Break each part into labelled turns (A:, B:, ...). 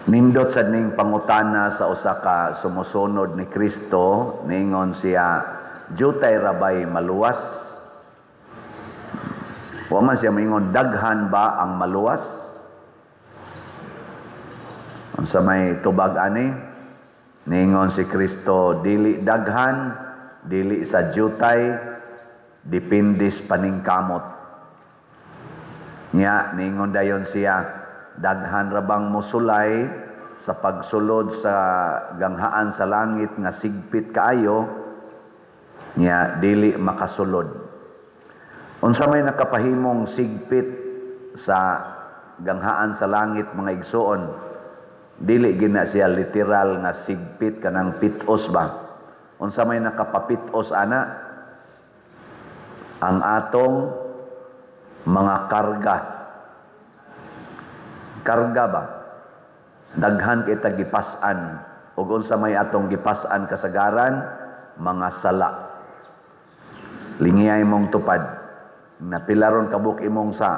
A: Nindot sad ning pangutana sa usa ka sumusunod ni Kristo, ningon siya, "Jutay rabay maluwas?" Wa man siya moingon, "Daghan ba ang maluwas?" Unsa may tubag ani? Ningon si Kristo, "Dili daghan, dili sa jutay, depende sa paningkamot." Nya ningon dayon siya, "Daghan ra bang mosulay sa pagsulod sa ganghaan sa langit nga sigpit kaayo, nya dili makasulod?" Unsa may nakapahimong sigpit sa ganghaan sa langit, mga igsuon? Dili gina siya literal nga sigpit, kanang pitos ba? Unsa may nakapapitos ana? Ang atong mga karga. Karga ba? Daghan kita gipas-an. Ug unsa may atong gipas-an kasagaran? Mga sala. Lingiyay mong tupad. Napilaron kabuk imong sa.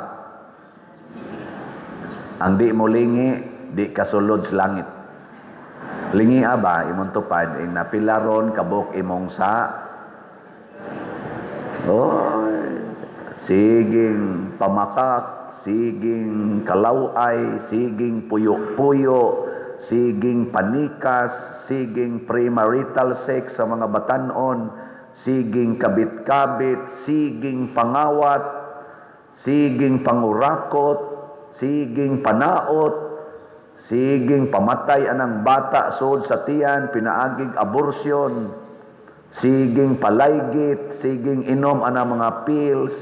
A: Ang di mo lingi, di kasulod sa langit. Lingi aba imong tupad, ing napilaron kabuk imong sa. Oh, siging pamakak, siging kalaway, siging puyo-puyo, siging panikas, siging premarital sex sa mga batanon, siging kabit-kabit, siging pangawat, siging pangurakot, siging panaot, siging pamatay anang bata sud sa tiyan, pinaagig abortion, siging palaygit, siging inom anang mga pills,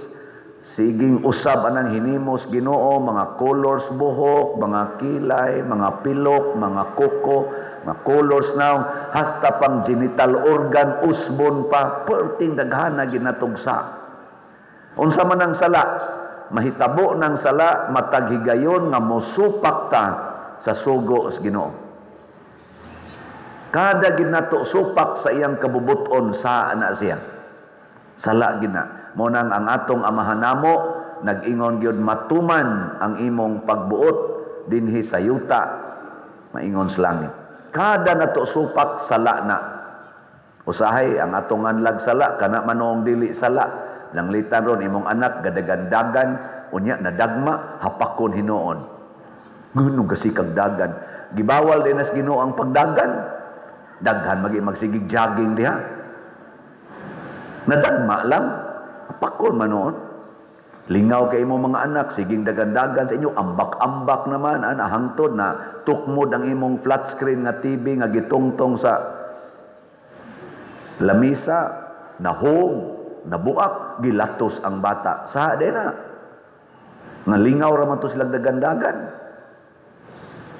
A: siging usab anang hinimos Ginoo, mga colors buhok, mga kilay, mga pilok, mga kuko, mga colors now, hasta pang genital organ usbon pa, perting daghana ginatugsa. Unsa man ang sala? Mahitabo ng sala matag higayon nga mosupak ta sa sugo sa Ginoo. Kada ginato supak sa iyang kabubuton sa ana siya. Sala gina. Mo nang ang atong amahan namo nag-ingon gyud, "Matuman ang imong pagbuot dinhi sa yuta maingon sa langit." Kada nato supak, sala na. Usahay ang atong anlag sala kana manong dili sala. Nanglitan ron imong anak gadagandagan, unya nadagma, hapakon hinuon. Ngano gasi kag dagan? Gibawal din nas Ginoo ang pagdagan. Daghan magi magsigig jogging diha. Nadagma lang, hapakon man. Lingaw kay imo mga anak, siging dagandagan sa inyo, ambak-ambak naman, ana hangtod na tukmod ang imong flat screen nga TV nga gitungtong sa lamisa, nahog, nabuak, gilatos ang bata. Sa di na. Nga lingaw ra man to silang dagandagan.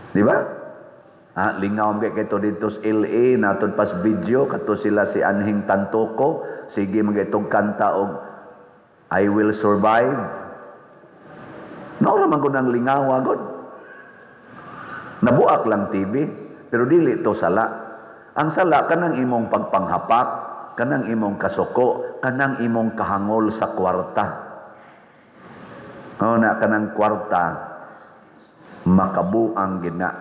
A: Di ba? Ah, lingaw man kay dito sa LA, naton pas video kato sila si Anhing Tantoko, sige mga kanta og "I Will Survive." Naura man ko ng lingaw agad. Nabuak lang TV, pero dili to sala. Ang sala kanang imong pagpanghapak, kanang imong kasuko, kanang imong kahangol sa kwarta. O na kanang kwarta makabuang gina.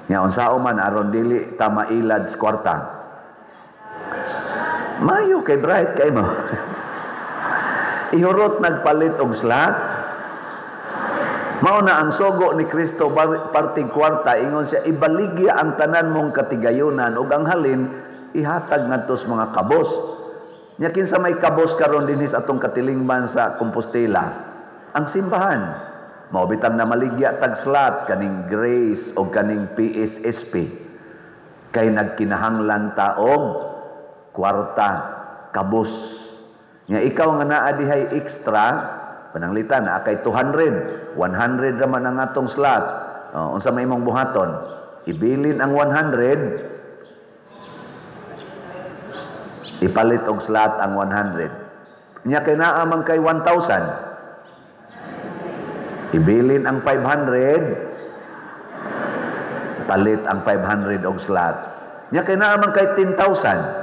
A: Nya unsao man aron dili ta mailad sa kwarta? Mayo kay bright kay mo. Ihurot nagpalit og slot. Mao na ang sugo ni Kristo parting kwarta, ingon siya, "Ibaligya ang tanan mong katigayunan ug ang halin ihatag ngadto sa mga kabos." Nya kinsa may kabos karon dinhi sa atong katilingban sa Compostela? Ang simbahan. Mao bitang namaligya tag slot kaning Grace o kaning PSSP. Kay nagkinahanglan ta og kwarta, kabos. Nya ikaw nga naa dihay extra, pananglitan naa kay 200, 100 ra man ang atong slot. Oh, unsa may imong buhaton? Ibilin ang 100, ipalit og slot ang 100. Nya kay naa man kay 1,000. Ibilin ang 500, palit ang 500 og slot. Nya kay naa man kay 10,000.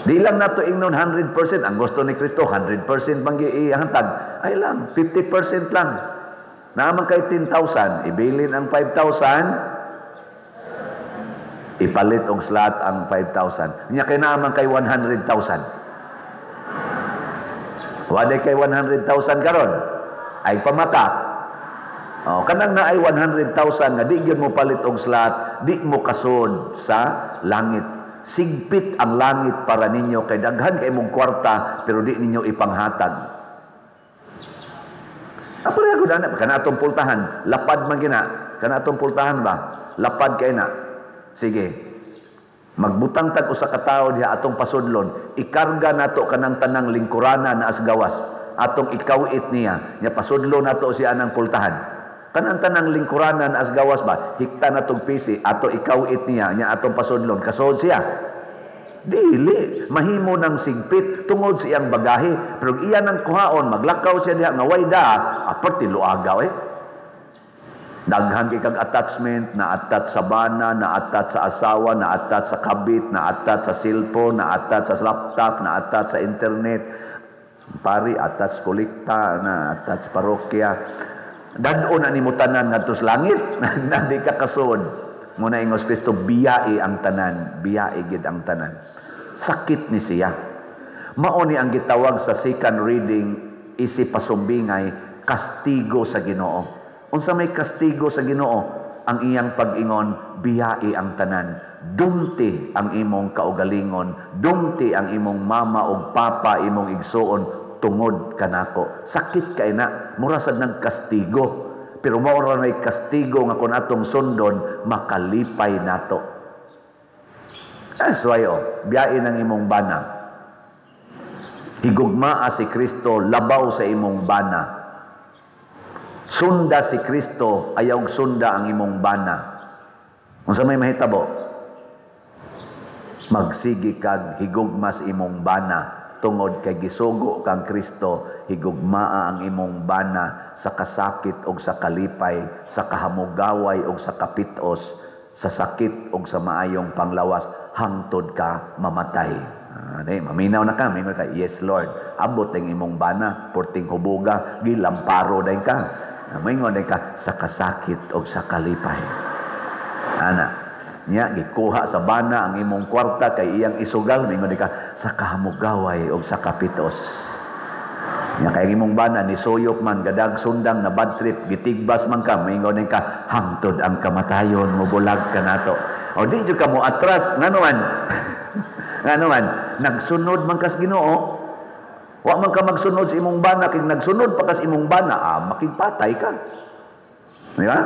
A: Di lang nato ingnon 100%. Ang gusto ni Kristo, 100% bang ihatag? Ay lang, 50% lang. Naa man kay 10,000, ibilin ang 5,000, ipalit og slot ang 5,000. Nya kay naa man kay 100,000. Wa diay kay 100,000 karon. Ay pamakak. Oh, kanang naay 100,000 nga di gyud mo palit og slot, di mo kasud sa langit. Sigpit ang langit para ninyo kay daghan kay imong kwarta pero di ninyo ipanghatag. Pareha ko na, kana atong pultahan, lapad man gina, kana atong pultahan ba? Lapad kay na. Sige. Magbutang tag usa ka tawo diha atong pasudlon, ikarga nato kanang tanang lingkurana na asgawas, atong ikawit niya, nya pasudlo nato siya ng pultahan. Kanang tanang lingkuranan na asgawas ba, hikta na tong pisi, ato ikawit niya, nya atong pasudlon, kasod siya. Dili, mahimo ng sigpit tungod sa iyang bagahe, pero iya nang kuhaon, maglakaw siya diha nga way da, aparte luagaw eh. Daghan kay kag attachment, na-attach sa bana, na-attach sa asawa, na-attach sa kabit, na-attach sa cellphone, na-attach sa laptop, na-attach sa internet. Pari, attach kolekta, na-attach parokya. Dad-on na nimo tanan ngadto sa langit, na di ka kasud. Muna ingos Kristo, biyai ang tanan, biyai gid ang tanan. Sakit ni siya. Mao ni ang gitawag sa second reading isi pasumbingay, kastigo sa Ginoo. Unsa may kastigo sa Ginoo? Ang iyang pag-ingon, biyai ang tanan. Dumti ang imong kaugalingon, dumti ang imong mama ug papa, imong igsuon tungod kanako. Sakit kay na, mura sad nang kastigo. Pero mao ra nay kastigo nga kun atong sundon, makalipay nato. Suwayo, biyain ang imong bana. Higugmaa si Kristo labaw sa imong bana. Sunda si Kristo, ayaw sunda ang imong bana. Unsa may mahitabo? Magsigi kag higugma sa imong bana tungod kay gisugo kang Kristo, higugmaa ang imong bana sa kasakit og sa kalipay, sa kahamugaway og sa kapitos, sa sakit og sa maayong panglawas hangtod ka mamatay. Maminaw na ka, mingon ka, yes Lord, abot ang imong bana, porting hubuga, gilamparo day ka. Mingon day ka sa kasakit og sa kalipay. Ana, nya gikuha sa bana ang imong kwarta kay iyang isugal, mingon day ka sa kahamugaway og sa kapitos. Nya kay imong bana nisuyop man gadag sundang na bad trip, gitigbas man ka, mingon day ka hangtod ang kamatayon, mobulag ka nato. O di jud ka mo atras, ngano man? Ngano man, nagsunod man kas Ginoo. Wa man ka magsunod sa imong bana, kay nagsunod pa kas imong bana, makigpatay ka. Di ba?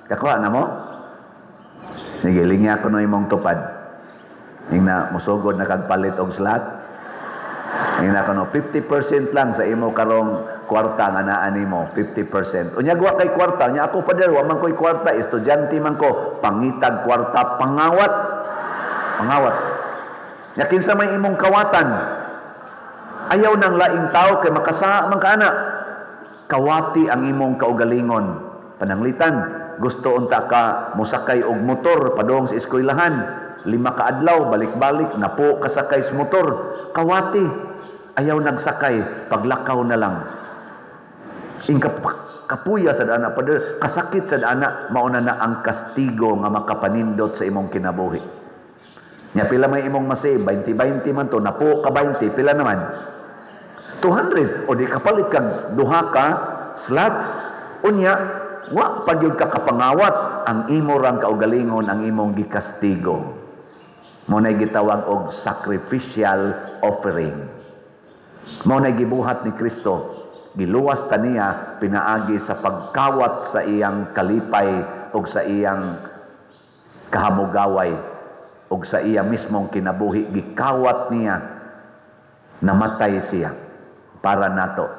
A: Kakuha na mo? Sige, linya ko no imong tupad. Ingna, musugod na kag palit og slot. Ingna ko no, 50% lang sa imo karong kwarta nga naa nimo, 50%. Unya wa kay kwarta, unya ako pader, wa man koy kwarta, estudyante man ko, pangitag kwarta, pangawat. Pangawat. Nya kinsa may imong kawatan? Ayaw nang laing tao kay makasaa man ka ana. Kawati ang imong kaugalingon. Pananglitan, gusto unta ka mosakay og motor padung sa eskwelahan, 5 ka adlaw balik-balik napo kasakay sa motor. Kawati, ayaw nagsakay, paglakaw na lang. Ingka kapuya sa dana, pader kasakit sa dana, mauna na ang kastigo nga makapanindot sa imong kinabuhi. Nya pila may imong masi, 20-20 man to, napo ka 20, pila naman? 200. O di kapalit kag duha ka slots. Unya, wa pa gyud ka kapangawat, ang imo rang kaugalingon ang imong gikastigo. Mao nay gitawag og sacrificial offering. Mao nay gibuhat ni Kristo. Giluwas ta niya pinaagi sa pagkawat sa iyang kalipay og sa iyang kahamugaway og sa iya mismong kinabuhi. Gikawat niya, namatay siya para nato.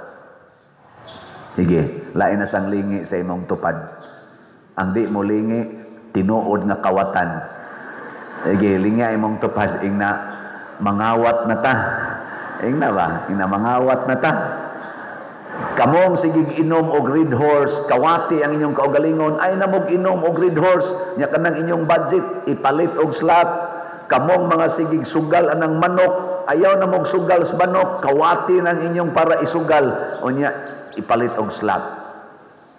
A: Sige, lain na sang lingi sa imong tupad. Ang di mo lingi, tinuod nga kawatan. Sige, lingi imong tupad, ingna mangawat na ta. Ingna ba? Ingna mangawat na ta. Kamong sigig inom og Red Horse, kawati ang inyong kaugalingon, ay namog inom og Red Horse, nya kanang inyong budget, ipalit og slot. Kamong mga sigig sugal anang manok, ayaw na mog sugal sa manok, kawati nang inyong para isugal, unya ipalit og slot.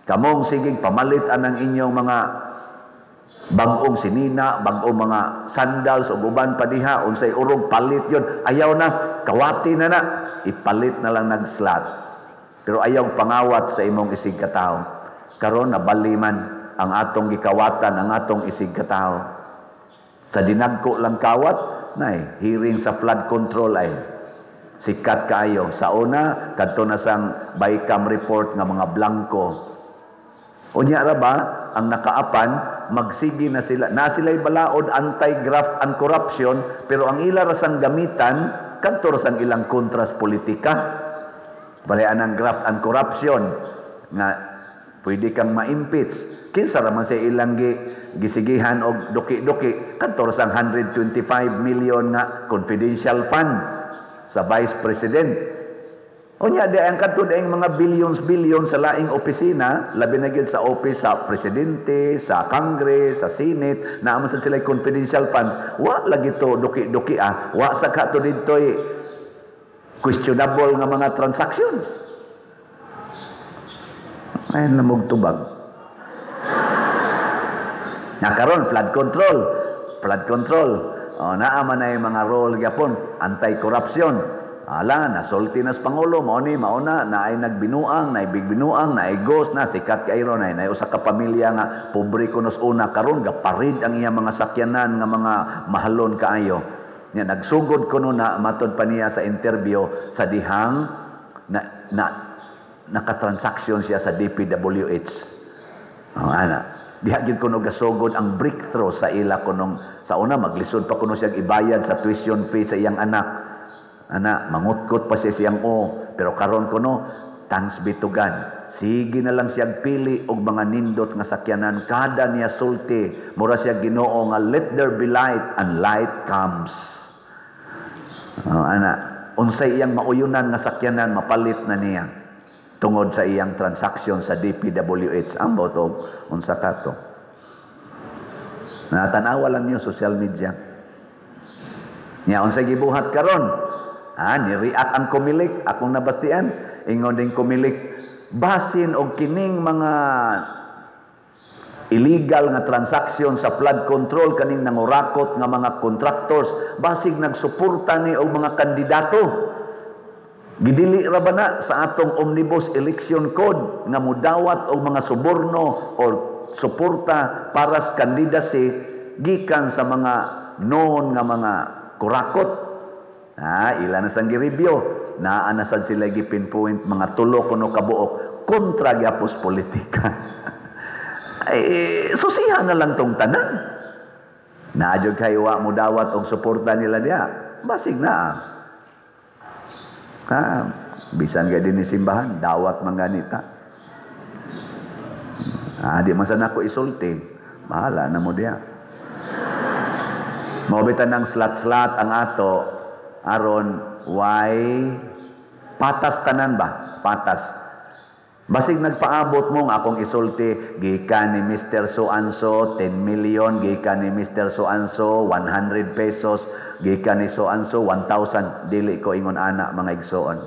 A: Kamong sigig pamalit anang inyong mga bag-ong sinina, bag-ong mga sandals ug uban pa diha, unsay urog palit yon. Ayaw na, kawati na na, ipalit na lang nag slot. Pero ayaw pangawat sa imong isig katawo. Karon nabali man ang atong gikawatan ang atong isig katawo. Sa dinagko lang kawat, nay hearing sa flood control ay sikat kaayo. Sa una, kadto na sang BICAM report nga mga blanco. Unya ra ba ang nakaapan, magsige na sila na sila'y balaod anti-graft and corruption, pero ang ila ra sang gamitan kadto ra sang ilang kontras politika. Balayan ang graft and corruption nga pwede kang ma-impeach. Kinsa ra man sa ilang gisigihan og duki-duki kadto ra sang 125 million nga confidential fund sa Vice President. Unya di ang kadto ang mga billions billions sa laing opisina, labi na gyud sa office sa presidente, sa Congress, sa Senate, naa man sa sila confidential funds. Wa lagi to duki-duki ah. Wa sa kato didtoy questionable nga mga transactions. Ay lamog tubag. Na karon flood control, flood control. O naa man ay mga role gyapon anti-corruption. Ala, nasulti nas pangulo, mao ni mauna na ay nagbinuang, na bigbinuang, na ay ghost na sikat kay ron ay na usa ka pamilya nga pobre kunos una, karon gaparid ang iya mga sakyanan nga mga mahalon kaayo. Nya nagsugod kuno na, matod pa niya sa interview, sa dihang na, na nakatransaksyon siya sa DPWH. Oh, ana. Diha gyud kuno gasugod ang breakthrough sa ila kunong sa una maglisod pa kuno siya ibayad sa tuition fee sa iyang anak. Ana, mangutkot pa siya siyang o. Pero karon kuno, thanks be to God. Sige na lang siyang pili og mga nindot nga sakyanan. Kada niya sulti, mura siya Ginoo nga "Let there be light," and light comes. Oh, ana, unsay iyang mauyunan nga sakyanan, mapalit na niya tungod sa iyang transaction sa DPWH. Ambot og unsa ka to. Natanawa lang niyo social media. Nya unsay gibuhat karon? Ah, ni-react ang Comelec, akong nabastian. Ingon din Comelec, basin og kining mga illegal nga transaksyon sa flood control, kaning nangurakot nga mga contractors, basig nagsuporta ni og mga kandidato. Gidili ra ba na sa atong Omnibus Election Code nga mudawat og mga suborno or suporta para sa candidacy gikan sa mga known nga mga kurakot? Ah, ila na sang gi-review. Naa na sad sila gi-pinpoint mga tulo kuno kabuok kontra gyapos politika. Ay, susiha na lang tong tanan. Naa jud kay wa mo dawat og suporta nila diha. Basig na. Ha, bisan kay dinhi simbahan, dawat man ganita. Ah, di man sa nako isulti. Bahala na mo diha. Mao bitan ng slot-slot ang ato aron why patas tanan ba? Patas. Basig nagpaabot mo nga akong isulti, gikan ni Mr. So and so 10 million, gikan ni Mr. So and so 100 pesos, gikan ni so and so 1,000. Dili ko ingon ana, mga igsoon.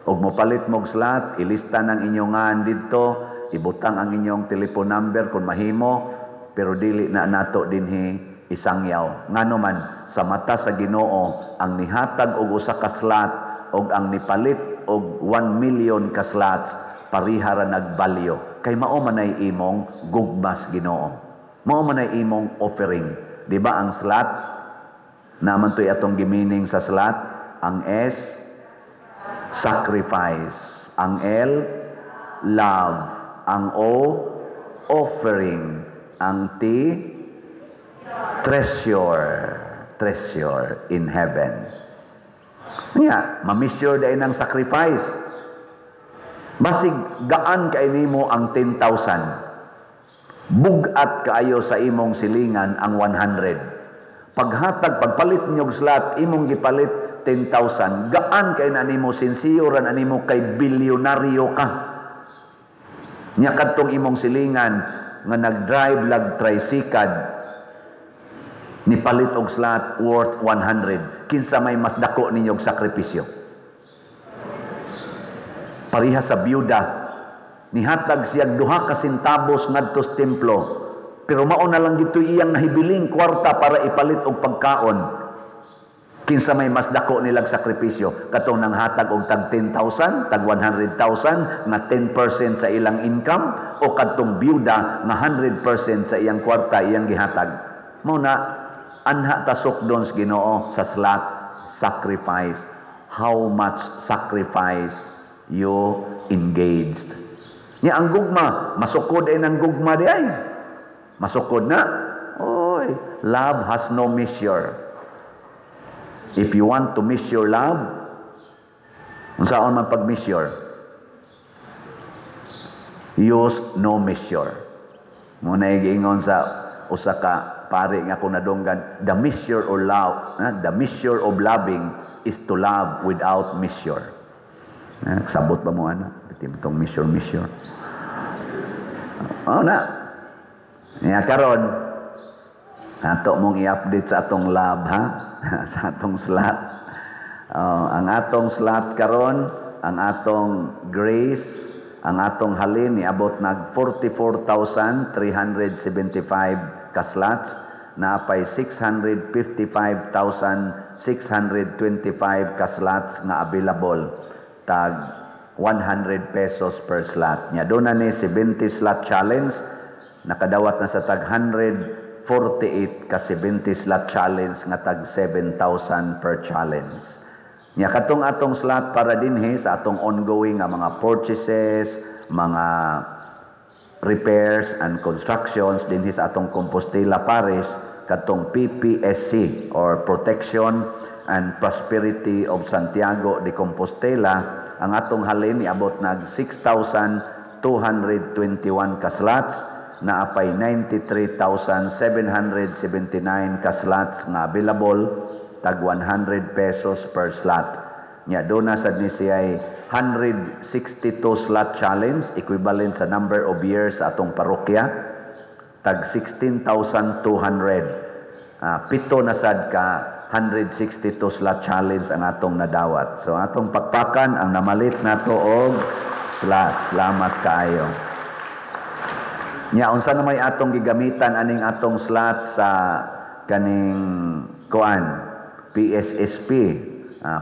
A: Og mopalit mog slot, ilista ng inyong ngan didto, ibutang ang inyong telephone number kung mahimo, pero dili na nato dinhi isangyaw. Ngano man, sa mata sa Ginoo, ang nihatag og usa ka slot og ang nipalit og 1 million ka slots, pariha ra nagbalyo. Kay mao man ay imong gugmas Ginoo. Mao man ay imong offering. Di ba ang slot? Naman to'y atong gimining sa slot. Ang S, sacrifice. Ang L, love. Ang O, offering. Ang T, treasure. Treasure in heaven. Nya, ma-measure dahil ng sacrifice. Basig gaan kay nimo ang 10,000. Bugat kaayo sa imong silingan ang 100. Paghatag, pagpalit niyog slot, imong gipalit 10,000. Gaan kay na nimo, sinsiyo ra na nimo kay bilyonaryo ka. Nya kadtong imong silingan nga nag-drive lag tricycle, nipalit og slot worth 100. Kinsa may mas dako ninyog sakripisyo? Pareha sa byuda Nihatag siya 2 ka sentabos ngadto sa templo. Pero mao na lang dito iyang nahibiling kwarta para ipalit og pagkaon. Kinsa may mas dako nilag sakripisyo? Katong nanghatag og tag 10,000, tag 100,000 nga 10% sa ilang income, o kadtong byuda nga 100% sa iyang kwarta iyang gihatag? Mao na anha ta sukdon sa Ginoo sa slot, sacrifice. How much sacrifice you engaged? Nya ang gugma, masukod ay ng gugma di ay. Masukod na. Oy, love has no measure. If you want to measure love, unsaon man pag-measure? Use no measure. Mao na giingon sa usa ka pare nga akong nadunggan, the measure of love, the measure of loving is to love without measure. Sabot ba mo ana? Biti tong measure measure. Oh na. Nya karon ato mong i-update sa atong love, ha, sa atong slot. Oh, ang atong slot karon, ang atong grace, ang atong halin niabot nag 44,375 ka slots, naapay 655,625 ka slots nga available, tag 100 pesos per slot. Nya doon na ni 70 slot challenge, nakadawat na sa tag 148 ka 70 slot challenge nga tag 7,000 per challenge. Nya katong atong slot para dinhi sa atong ongoing nga mga purchases, mga repairs and constructions dinhi sa atong Compostela Parish, katong PPSC or Protection and Prosperity of Santiago de Compostela, ang atong halin niabot nag 6,221 ka slots, naapay 93,779 ka slots nga available, tag 100 pesos per slot. Nya doon na sad ni siya 162 slot challenge, equivalent sa number of years sa atong parokya, tag 16,200. 7 na sad ka 162 slot challenge ang atong nadawat. So atong pakpakan ang namalit nato og slot. Salamat kaayo. Nya unsa na may atong gigamitan aning atong slot sa kaning kuan PSSP?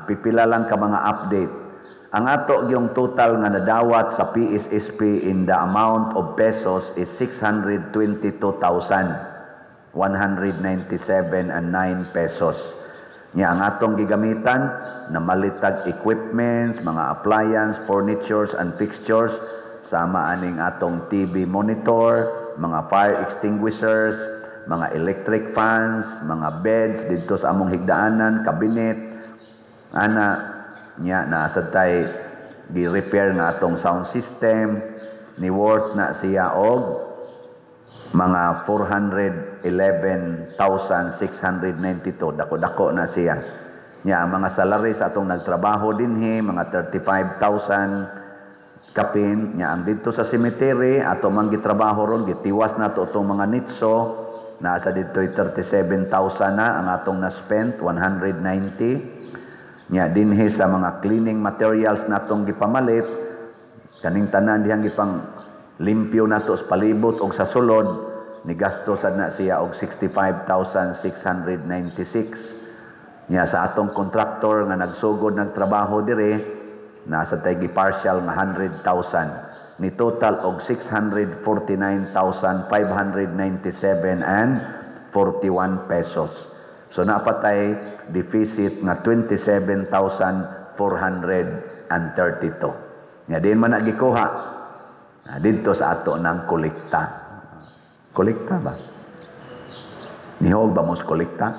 A: Pipila lang ka mga update. Ang ato yung total nga nadawat sa PSSP in the amount of pesos is 622,197 and 9 pesos. Nya ang atong gigamitan namalitag equipments, mga appliance, furnitures and fixtures, sama aning atong TV monitor, mga fire extinguishers, mga electric fans, mga beds didto sa among higdaanan, cabinet, ana nya naa sad tay gi-repair nga atong sound system, ni worth na siya og mga 411,692. Dako-dako na siya. Nya ang mga salary sa atong nagtrabaho dinhi, mga 35,000 kapin. Nya ang didto sa cemetery, ato man gitrabaho ron, gitiwas na to atong mga nitso, nasa didto 37,000 na ang atong na-spent, 190. Nya dinhi sa mga cleaning materials natong gipamalit, kaning tanan dihang gipang limpyo nato sa palibot og sa sulod, ni gasto sad na siya og 65,696. Nya sa atong contractor nga nagsugod nagtrabaho dire, nasa tay gi-partial nga 100,000, ni total og 649,597 and 41 pesos. So napatay deficit nga 27,432. Nya din man na gikuha na didto sa ato ng kolekta. Kolekta ba? Nihog ba mo sa kolekta?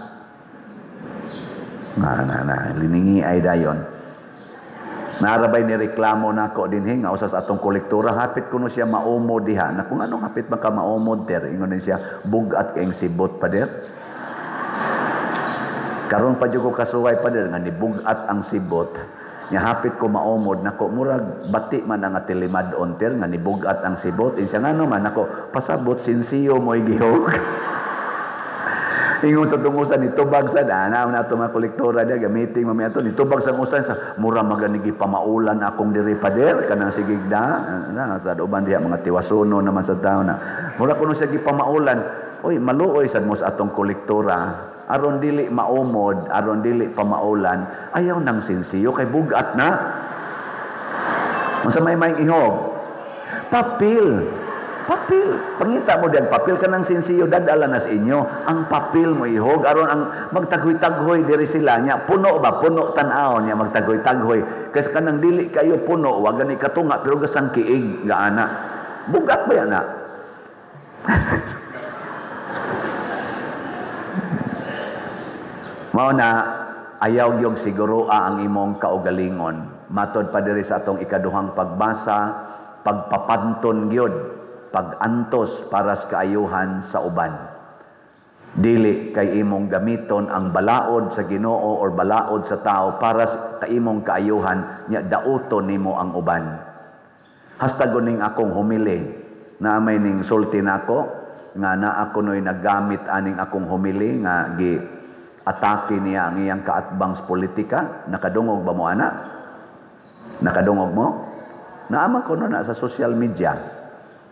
A: Na, na, na, liningi ay dayon. Narabay ni reklamo nako dinhi nga usa sa atong kolektora, hapit kuno siya maumod diha. Na kung anong hapit man ka maumod ter, ingon din siya, "Bugat kayong sibot, pader." Karon pa jud ko kasuway, pader, nga nibugat ang sibot. Nya hapit ko maumod nako, murag bati man ang tilimad-on ter nga nibugat ang sibot. Insa ngano man nako, pasabot sinsiyo mo'y gihog. Ingon sa tungusan ni tubag sa dana na ato mga kolektora dia gamitin mami ato ni tubag sa usan sa mura maganigi pamaulan akong diri, pader, kanang sigig da na sa uban diha mga tiwasuno naman sa tao na mura kuno siya gipamaulan. Oy, maluoy sad mo sa atong kolektora aron dili maumod, aron dili pamaulan, ayaw nang sinsiyo kay bugat na. Unsa may ihog? Papel. Papel. Pangita mo diyan papel kanang sinsiyo dadala na sa inyo. Ang papel mo ihog aron ang magtaghoy-taghoy diri sila nya puno ba, puno tan-awon nya magtaghoy-taghoy. Kasi kanang dili kayo puno, wa gani katunga pero gasang kiig gaana. Bugat ba yan na? Mao na ayaw gyud siguro ang imong kaugalingon. Matod pa diri sa atong ikaduhang pagbasa, pagpapanton gyud, pagantos para sa kaayuhan sa uban. Dili kay imong gamiton ang balaod sa Ginoo or balaod sa tao para sa imong kaayuhan nya dauton nimo ang uban. Hasta guning akong humili na may ning sulti nako nga naa kunoy naggamit aning akong humili nga gi atake niya ang iyang kaatbang sa politika. Nakadungog ba mo ana? Nakadungog mo? Naama ko no na sa social media.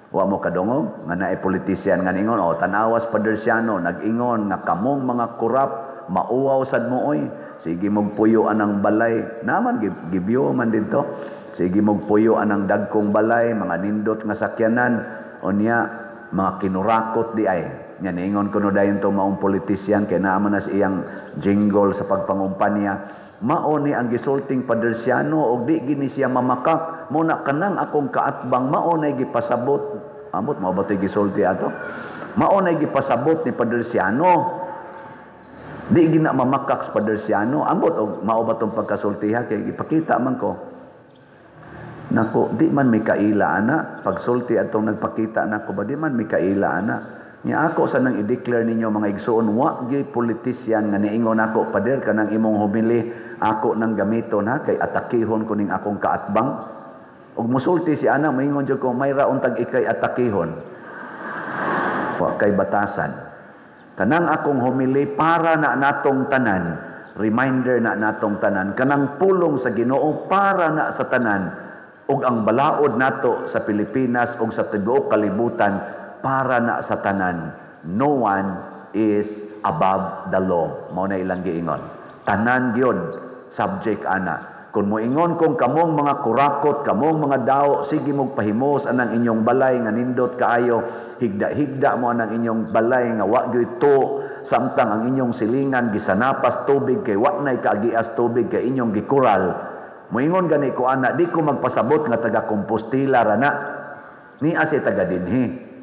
A: Wa mo kadungog nga naay politician nga ningon, oh, tanawas Padersiano nag-ingon nga kamong mga kurap mauwaw sad mo oy. Sige mogpuyo anang balay. Naman gibyo man didto. Sige mogpuyo anang dagkong balay, mga nindot nga sakyanan, unya mga kinurakot di ay. Nya niingon kuno dayon to maong politician kay naa man na sa iyang jingle sa pagpangumpanya. Mao ni ang gisulting Padersiano og di gini siya mamakak. Mo na kanang akong kaatbang mao nay gipasabot. Amot mao ba to'y gisulti ato? Mao nay gipasabot ni Padersiano. Di gina mamakak sa Padersiano. Ambot og mao ba tong pagkasultiha kay gipakita man ko. Nako, di man may kaila ana pagsulti atong nagpakita nako ba di man may kaila ana. Nya ako sa nang i-declare ninyo mga igsuon, wa gyud politician nga niingon ako, pader kanang imong humili, ako nang gamiton ha kay atakihon ko ning akong kaatbang. Og musulti si ana moingon jud ko may raon tag ikay atakihon. Wa kay batasan. Kanang akong humili para na natong tanan, reminder na natong tanan, kanang pulong sa Ginoo para na sa tanan ug ang balaod nato sa Pilipinas ug sa tibuok kalibutan para na sa tanan. No one is above the law. Mao na ilang giingon. Tanan gyud subject ana. Kung moingon kung kamong mga kurakot, kamong mga dao, sige mong pahimos anang inyong balay nga nindot kaayo, higda-higda mo anang inyong balay nga wa gyud to, samtang ang inyong silingan gisanapas tubig kay wa nay kaagias tubig kay inyong gikural. Moingon gani ko ana, di ko magpasabot nga taga Compostela ra na. Ni ase taga dinhi.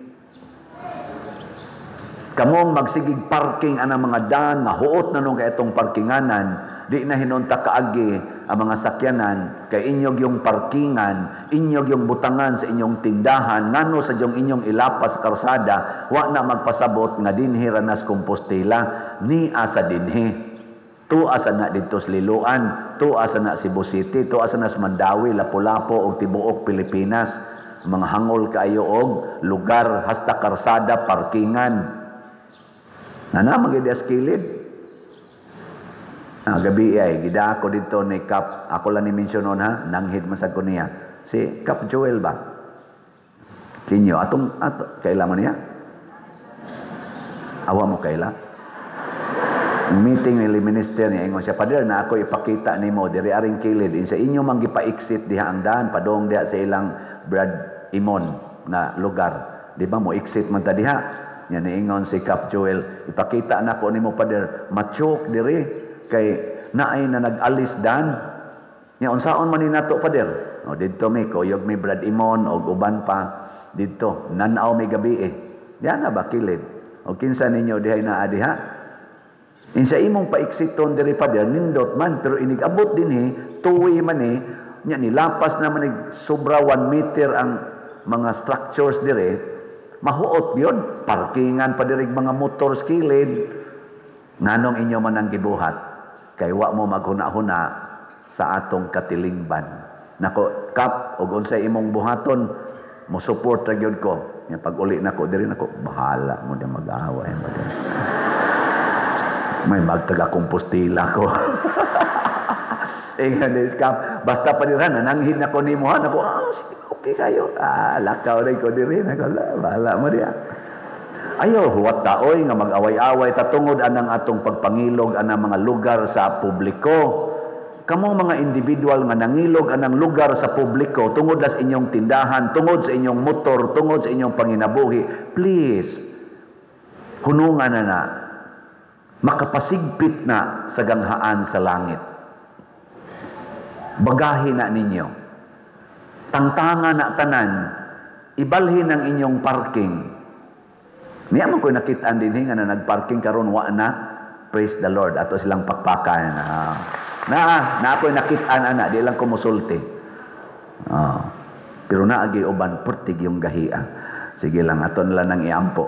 A: Kamong magsigig parking anang mga daan nga huot na nung kay itong parkinganan, di na hinunta kaagi ang mga sakyanan kay inyog yung parkingan, inyog yung butangan sa inyong tindahan, ngano sa yung inyong ilapas karsada, wa na magpasabot nga dinhi ranas Compostela, ni asa dinhi. Tuwa sa na didto sa Liloan, tuwa sa na Cebu City, tuwa sa na sa Mandawi, Lapu-Lapu og tibuok Pilipinas. Mga hangol kaayo og lugar hasta karsada parkingan. Nana magyud kilid. Ah, gabi ay gida ako dito ni Kap, ako lang ni mention ha, nanghid man sad ko niya. Si Kap Joel ba? Kinyo atong ato kaila mo niya? Awa mo kaila? Meeting ni minister niya ingon siya, pader na ako ipakita nimo diri aring kilid insa inyo man gipa-exit diha ang daan padong diha sa ilang Brad Imon na lugar. Di ba mo exit man ta diha? Nya niingon si Kap Joel, ipakita nako nimo pader, machok diri kay naay na nag-alis dan. Nya unsaon man ni nato pader? O didto mi kuyog mi Brad Imon og uban pa didto, nan-aw mi gabi eh. Diha na ba kilid? O kinsa ninyo dihay naa diha? Insa imong paiksiton diri pader, nindot man pero inig-abot dinhi, tuwi man ni, nya nilapas na man sobra 1 meter ang mga structures diri. Mahuot yun, parkingan pa diri mga motor sa kilid. Nganong inyo man ang gibuhat? Kay wa mo maghuna-huna sa atong katilingban. Nako, Kap, og unsay imong buhaton, mo support ra gyud ko. Nya pag uli nako diri nako, bahala mo di mag-away ba diri. May magtaga Compostela ko. Ingon ni scam, basta pa dira nananghid na ko nimo ha. Nako, ah, sige, okay kayo. Ah, lakaw rin ko diri nako, bahala mo diya. Ayaw huwat taoy nga mag-away-away ta tungod anang atong pagpangilog anang mga lugar sa publiko. Kamong mga individual nga nangilog anang lugar sa publiko tungod sa inyong tindahan, tungod sa inyong motor, tungod sa inyong panginabuhi, please, hunungan na na, makapasigpit na sa ganghaan sa langit. Bagahi na ninyo. Tangtanga na tanan, ibalhin ang inyong parking. Niya man ko nakitaan din nga na nagparking karon wa na. Praise the Lord. Ato silang pakpakan. Na, na ako'y nakitaan ana, di lang ko musulti. Pero naagi uban pertig yung gahia. Sige lang, ato nila nang iampo.